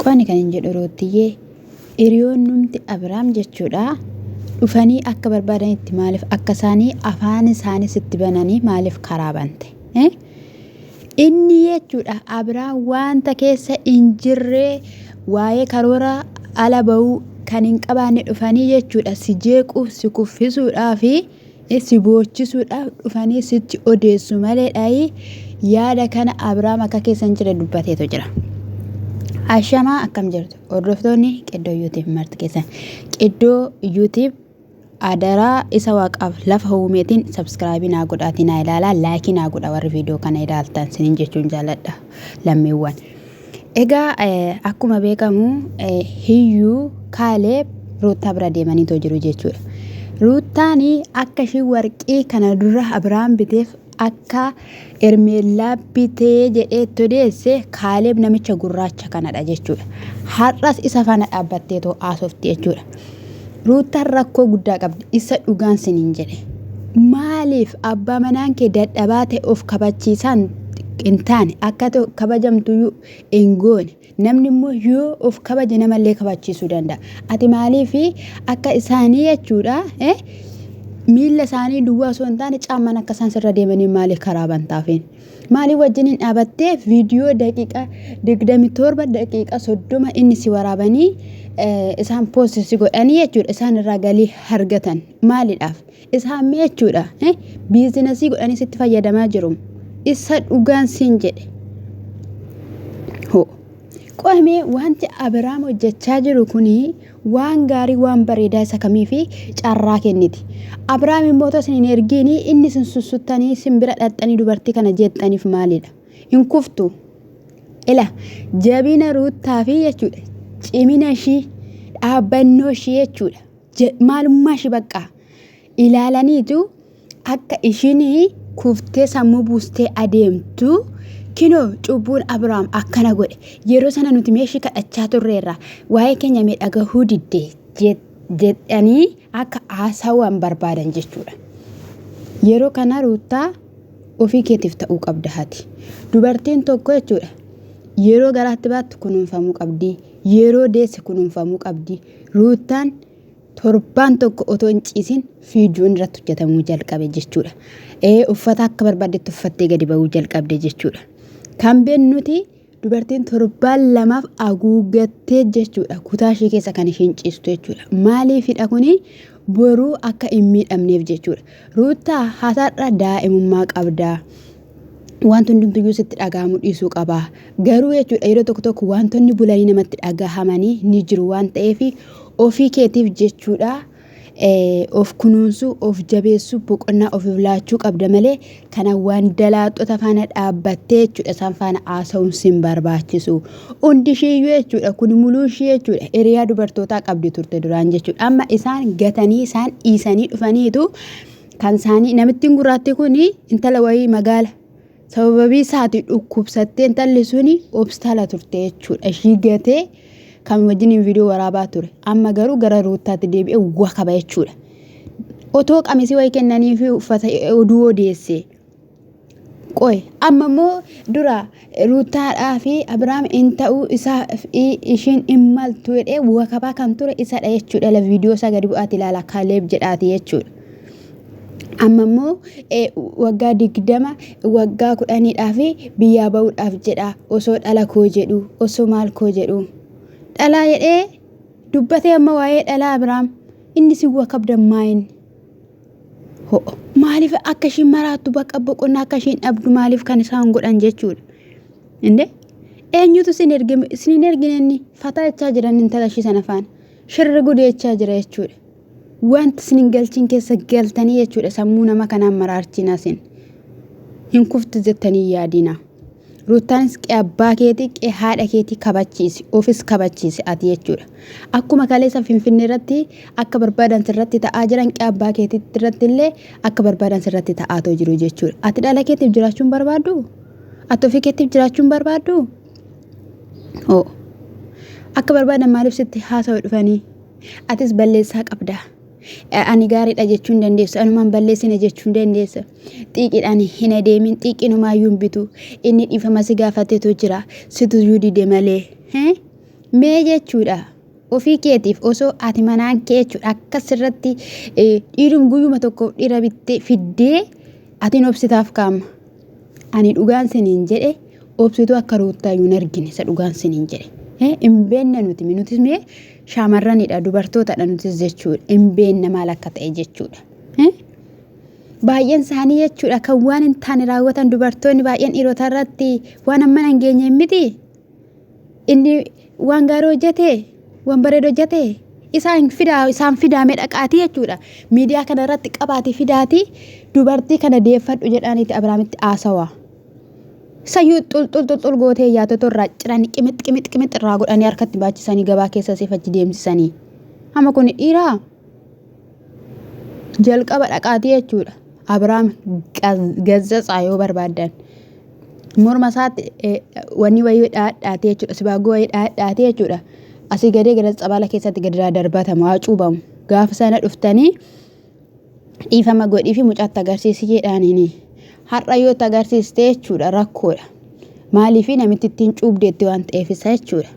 Qoni kan hin jedhu Ruuttiyyee hiriyoonnumti Abiraam jechuudha dhufanii akka barbaadanitti maaliif akka isaanii afaan isaanii sitti bananii maaliif karaa bante? Inni jechuudha Abiraam wanta keessa hin jirree waa'ee karoora ala ba'uu kan hin qabaanne dhufanii jechuudha si jeequuf si kuffisuudhaa fi si boochisuudhaaf dhufanii sitti odeessu malee dhaayi yaada kana Abiraam akka keessa hin jirre dubbateetu jira. Ashamaa akkam jirtu hordoftoonni Qiddoo YouTube marti keessan Qiddoo YouTube adaraa isa waaqaaf lafa uumeetiin sabskraayibii naa godhaatii naa ilaalaa laayikii naa godha warri viidiyoo kana ilaaltan sinin jechuun jaalladha lammiiwwan. Egaa akkuma beekamu hiyyuu Kaaleeb Ruuttaa bira deemaniitoo jiru jechuudha. Ruuttaan akka ishiin warqii kana dura Abiraam biteef akka Ermeellaa bitee jedhee itti odeesse Kaaleeb namicha gurraacha kanadha jechuudha. Har'as isa faana dhaabbatteetoo haasofti jechuudha. Ruuttaan rakkoo guddaa qabdi. Isa dhugaan siniin jedhe. Maaliif abbaa manaan kee dadhabaa ta'e of kabachiisaan hin taane akka kabajamtuyyuu hin goone. Namni immoo yoo of kabaje namallee kabachiisuu danda'a. Ati maaliif akka isaanii jechuudha miilla isaanii duwwaa osoo hin taane caammaan akka isaan sirra deemanii maaliif karaa bantaafiin? Maaliif wajjiniin dhaabattee viidiyoo daqiiqa 27 daqiiqa 30 inni si waraabanii isaan poost si godhanii jechuudha isaan irraa galii argatan maalidhaaf? Isaan mee jechuudha biizinasii godhanii sitti fayyadamaa jiru. Isa dhugaan siin jedhe. Hoo. Qo'amee wanti Abiraam hojjechaa jiru kuni waan gaarii waan bareedaa isa kamii fi carraa kenniti. Abiraam immoo otoo isin hin ergiin inni isin sussuttanii isin bira dhaqxanii dubartii kana jeeqxaniif maalidha? Hin kuftu. Ila jabina Ruuttaa fi jechuudha. Cimina ishii dhaabbannoo ishii jechuudha. Maalummaa ishii baqqaa ilaalaniitu akka ishiin kuftee sammuu buustee adeemtu kinoo cubbuun Abiraam akkana godhe yeroo sana nuti meeshii kadhachaa turreerra waa'ee keenya mee dhagahuu didde jedhanii akka haasawan barbaadan jechuudha. Yeroo kana Ruuttaa ofii keetiif ta'uu qabda hati. Dubartiin tokko jechuudha yeroo garaatti baattu kunuunfamuu qabdi yeroo deesse kunuunfamuu qabdi. Ruuttaan torbaan tokko otoo hin ciisin fiidiyoon irratti hojjetamuu jalqabe jechuudha. Ee uffata akka barbaaddetti uffattee gadi ba'uu jalqabde jechuudha. Kan beennuti dubartiin torbaan lamaaf haguuggattee jechuudha. Kutaa ishee keessa kan isheen ciistu jechuudha. Maaliifidha kuni boruu akka hin miidhamneef jechuudha. Ruuttaa hatar'a daa'imummaa qabdaa. Wanti hundumtuyyuu sitti dhaga'amuu dhiisuu qaba. Garuu jechuudha yeroo tokko tokko wantoonni bulanii namatti dhagahamanii ni jiru waan ta'eef ofii keetiif jechuudha of kunuunsuu, of jabeessuu, boqonnaa ofiif laachuu qabda malee kana waan dalaaxota faana dhaabbattee jechuudha isaan faana haasa'uun sin barbaachisu. Hundi ishiiyyuu jechuudha kun muluu ishii jechuudha hiriyaa dubartootaa qabdi turte duraan jechuudha. Amma isaan gatanii isaan dhiisanii dhufaniitu Kan isaanii namittiin gurraattii kun intala wayii magaala sababii isaati dhukkubsattee intalli suni hospitaala turte jechuudha. Ishii gatee kan wajjiniin viidiyoo waraabaa ture. Amma garuu gara Ruuttaatti deebi'ee wakaba jechuudha. Otoo qamisii wayii kennanii fi uffata oduu odeesse. Qoy amma immoo dura Ruuttaadhaa fi Abiraam in ta'uu isaa fi ishiin in maltu jedhee wakabaa kan ture isadha jechuudha. La viidiyoo isaa gadi bu'aati ilaala Kaaleeb jedhaati jechuudha. Amma immoo waggaa 20 waggaa 10dhaa fi biyyaa ba'uudhaaf jedha osoo dhala koo jedhu osoo maal koo jedhu dhalaa jedhee dubbatee amma waa'ee dhalaa Abiraam inni si wakabdan maayin. Ho'o. Maaliif akka ishiin maraattu bakka boqonnaa akka ishiin dhabdu maaliif kan isaan godhan jechuudha. Inde eenyutu isin erge isin hin ergine inni fataa jechaa jiran intala ishii sana faana shirri gudee jechaa jira jechuudha. Wanti isin hin galchin keessa galtanii jechuudha sammuu nama kanaan maraarchinaa isin. Hin kuftu jettanii yaadina. Ruuttaanis qe'ee abbaa keetii qe'ee haadha keetii kabachiisi ofis kabachiisi ati jechuudha. Akkuma kaleessa Finfinnee irratti akka barbaadan sirratti ta'aa jiran qe'ee abbaa keetiitti irratti illee akka barbaadan sirratti ta'aatoo jiru jechuudha. Ati dhala keetiif jiraachuu hin barbaaddu? Ati ofii keetiif jiraachuu hin barbaaddu? Hoo akka barbaadan maaliif sitti haasa'u dhufanii? Atis balleessaa qabda. Ani gaariidha jechuu hin dandeessu. Anumaan balleessine jechuu hin dandeessu. Xiiqiidhaan hin adeemin. Xiiqiin homaayyuu hin bitu. Inni dhiifama si gaafatetu jira. Situ iyyuu dide malee. Mee jechuudha ofii keetiif osoo ati manaan kee jechuudha akkas irratti dhiirum guyyuma tokkoof dhiira bittee fiddee atiin obsitaaf kaama. Ani dhugaan siniin jedhe obsituu akka ruuttaayyuu hin argine isa dhugaan siniin jedhe. Hin beekne nuti nutis mee shaamarranidha dubartootadha nutis jechuudha hin beekne maal akka ta'e jechuudha. Baay'een isaanii jechuudha kan waan hin taane raawwatan dubartoonni baay'een dhiirota irratti waan amma hin geenye miti. Inni waan gaarii hojjete, waan bareedu hojjete isaan fidaa isaan fidaamee dhaqaatii jechuudha. Miidiyaa kana irratti qabaatii fidaatii dubartii kana deeffadhu jedhaaniiti Abiraamitti haasawaa. Sayyuu xul xul xul xul gootee yaatotoo irraa ciranii qimix qimix qimix irraa godhanii harkatti baachisanii gabaa keessa siif achi deemsisanii. Amma kun dhiiraa jalqaba dhaqaatii jechuudha. Abiraam gazzatsaa yoo barbaaddan. Morma isaatti wanni wayii dhaadhaatee jechuudha. Sibaagoo wayii dhaadhaatee jechuudha. Asii gadee gara tsabaala keessatti gadi darbatamu haa cuubamu. Gaafa sana dhuftanii dhiifama godhii fi mucaatti agarsiisi jedhaaniini. Har'a yoo itti agarsiiste jechuudha rakkoodha. Maaliif namitti ittiin cuubdeetti waan ta'eef isa jechuudha.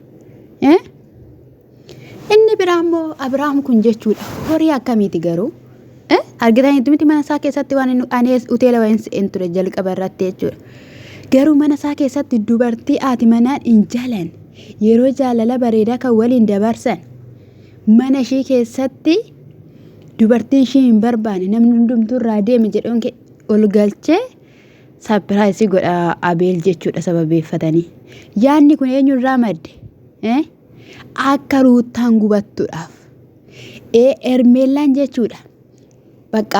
Inni biraa immoo Abiraam kun jechuudha horii akkamiiti garuu? Argitaniitu miti mana isaa keessatti waan inni ani hoteela wayiin se'een ture jalqaba irratti jechuudha. Garuu mana isaa keessatti dubartii haati manaan hin jaalan yeroo jaalala bareedaa kan waliin dabarsan mana ishii keessatti dubartiin ishii hin barbaane namni hundumtuu irraa deeme jedhuun ol galchee sapiraayisii godha Abeel jechuudha sababeeffatanii. Yaadni kun eenyurraa madde? Akka ruuttaan gubattuudhaaf. Hermeellaan jechuudha. Bakka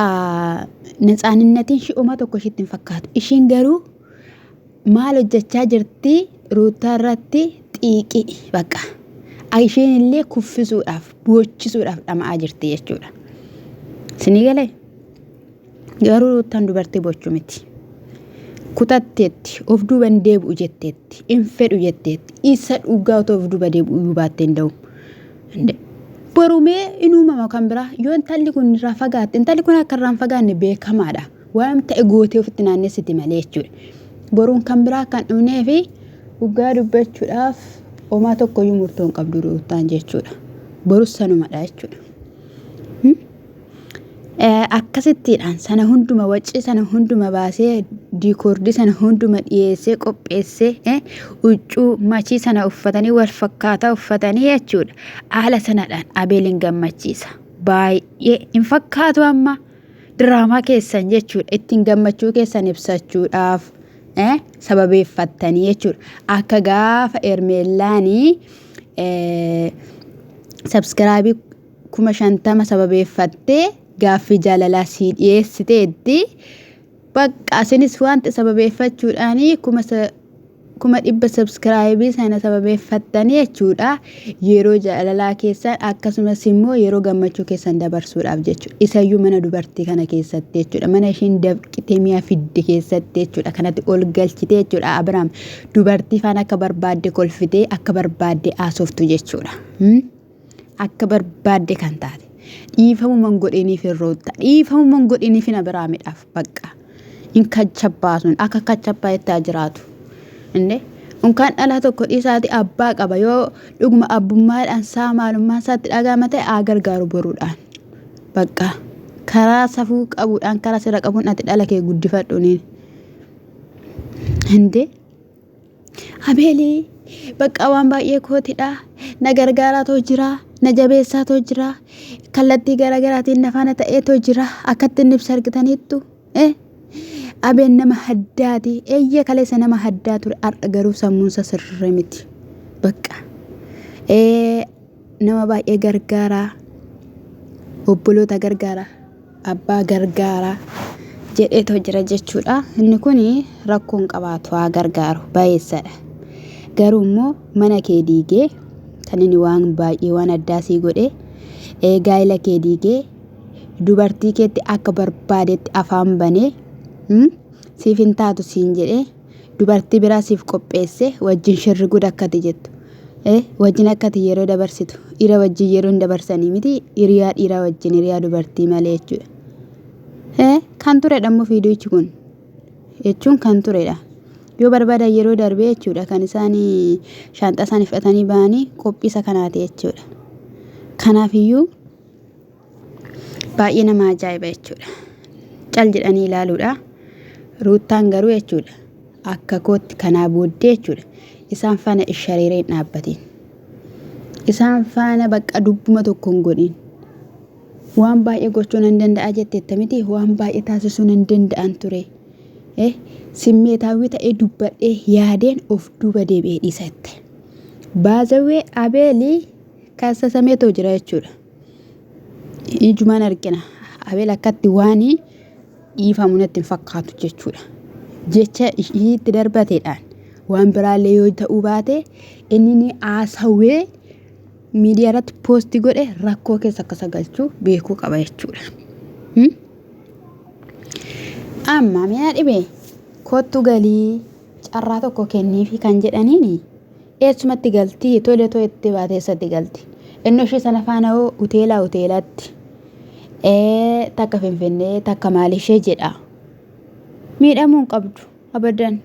natsaaninatiin ishii oma tokko ishiitti hin fakkaatu. Ishiin garuu maal hojjechaa jirti ruuttaa irratti xiiqii bakka. Isheen illee kuffisuudhaaf boochisuudhaaf dhama'aa jirti jechuudha. Isinii galee? Garuu ruuttaan dubartii bochu miti. Kutatteetti of duuba hin deebi'u jetteetti hin fedhu jetteetti isa dhugaa otoo of duuba deebi'u iyyuu baattee hin da'u. Borumee in uumama kan biraa yoo intalli kun irraa fagaatte intalli kun akka irraa hin fagaanne beekamaadha. Waan ta'e gootee ofitti naannessiti malee jechuudha. Boruun kan biraa kan dhufnee fi dhugaa dubbachuudhaaf homaa tokkoyyuu murtoo hin qabdu ruuttaan jechuudha. Borus sanumadha jechuudha. Akkasittiidhaan sana hunduma waccii sana hunduma baasee diikoordii sana hunduma dhiyeessee qopheessee huccuu machii sana uffatanii wal fakkaataa uffatanii jechuudha. Haala sanadhaan Abeelin gammachiisa. Baay'ee hin fakkaatu amma diraamaa keessan jechuudha. Ittiin gammachuu keessan ibsachuudhaaf sababeeffattanii jechuudha. Akka gaafa Ermeellaanii sabskiraabii 50,000 sababeeffattee gaaffii jaalalaa sii dhiyeessiteetti. Bakka isinis wanta sababeeffachuudhaan 100,000 sabskiraayibii sana sababeeffattanii jechuudha. Yeroo jaalalaa keessan akkasumas immoo yeroo gammachuu keessan dabarsuudhaaf jechuudha. Isayyuu mana dubartii kana keessatti jechuudha. Mana ishiin dafqitee mi'a fidde keessatti jechuudha. Kanatti ol galchite jechuudha. Abiraam dubartii faana akka barbaadde kolfitee akka barbaadde haasoftu jechuudha. Akka barbaadde kan taate. Dhiifamuma hin godhiniif hin rootta. Dhiifamuma hin godhiniif hin Abiraamidhaaf bakka. In kachabbaa sun akka kachabbaa itti haa jiraatu. Inni unkaan dhalaa tokko dhiisaati abbaa qaba yoo dhuguma abbummaadhaan isaa maalummaan isaatti dhaga'ama ta'e haa gargaaru boruudhaan. Bakka karaa safuu qabuudhaan karaa seera qabuun ati dhala kee guddifadhuuniin. Hindee. Abeelii bakka waan baay'ee kootidha. Na gargaaraatoo jira. Na jabeessaatoo jira. Kallattii garaagaraatiin na faana ta'eetoo jira. Akkatti inni ibsa argitaniittu. Abeen nama haddaati. Eeyyee kaleessa nama haddaa ture. Har'a garuu sammuunsa sirrii miti. Bakka. Nama baay'ee gargaaraa. Obboloota gargaara. Abbaa gargaara jedheetoo jira jechuudha. Inni kun rakkoo hin qabaatu haa gargaaru bayeessadha. Garuu immoo mana kee diigee kan inni waan baay'ee waan addaa sii godhe gaa'ela kee diigee dubartii keetti akka barbaadetti afaan banee siif hin taatu siin jedhee dubartii biraa siif qopheesse wajjin shirri gud akkati jettu. Wajjin akkati yeroo dabarsitu dhiira wajjin yeroo hin dabarsanii miti hiriyaa dhiiraa wajjin hiriyaa dubartii malee jechuudha. Kan turedha immoo viidiyochi kun jechuun kan turedha. Yoo barbaadan yeroo darbee jechuudha kan isaan shaanxaa isaanii fudhatanii bahanii qophii isa kanaati jechuudha. Kanaafiyyuu baay'ee nama ajaa'iba jechuudha. Cal jedhanii ilaaluudha. Ruuttaan garuu jechuudha akka kootti kanaa booddee jechuudha isaan faana ishariiree hin dhaabbatiin. Isaan faana bakka dubbuma tokko hin godhin. Waan baay'ee gochuu nan danda'a jetteetta miti waan baay'ee taasisuu nan danda'an ture. Eh, simmeetaawwii ta'ee dubbadhee yaadeen of duuba deebi'ee dhiisa jette. Baazawwee Abeelii kassasameetoo jira jechuudha. Ijumaan argina. Abeel akkatti waan dhiifamu natti hin fakkaatu jechuudha. Jecha ishiitti darbateedhaan waan biraallee yoo ta'uu baate inni ni haasawee miidiyaa irratti poosti godhe rakkoo keessa akka isa galchu beekuu qaba jechuudha. Amma mi'a dhibee kottu galii carraa tokko kenniifi kan jedhaniini eessumatti galtii tole toletti baatee eessatti galti. Inni ishee sana faana hoo hoteelaa hoteelatti takka finfinnee takka maal ishee jedha. Miidhamuu hin qabdu abadan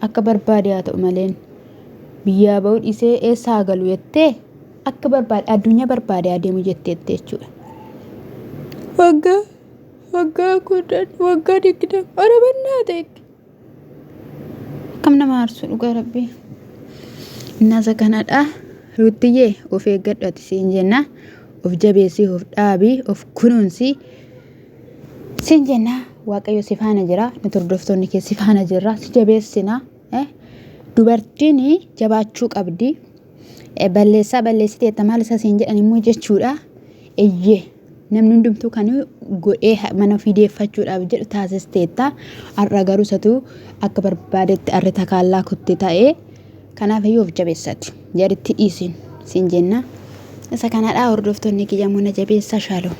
akka barbaade haa ta'u maleen biyyaa ba'uu dhiisee eessa haa galu jettee akka barbaade addunyaa barbaade haa deemu jetteette jechuudha. Waggaa waggaa 10 waggaa 20 arabannaa ta'e. Akkam nama aarsu dhugaa rabbii. Innasa kanadha. Ruuttiyyee of eeggadhu ati siin jenna. Of jabeessii of dhaabii of kunuunsi siin jenna. Waaqayyo si faana jira. Nuti hordoftoonni kee si faana jirra. Si jabeessina. Dubartiin jabaachuu qabdi. Balleessaa balleessiteetta maal isa siin jedhan immoo jechuudha. Eyyee. Namni hundumtuu kan godhee mana ofii deeffachuudhaaf jedhu taasisteetta. Har'a garuu isatu akka barbaadetti arri takaallaa kutte ta'ee kanaaf iyyuu of jabeessati. Jaritti dhiisin siin jenna. Isa kanadha hordoftoonni kiyya muna jabeessaa shaaloo.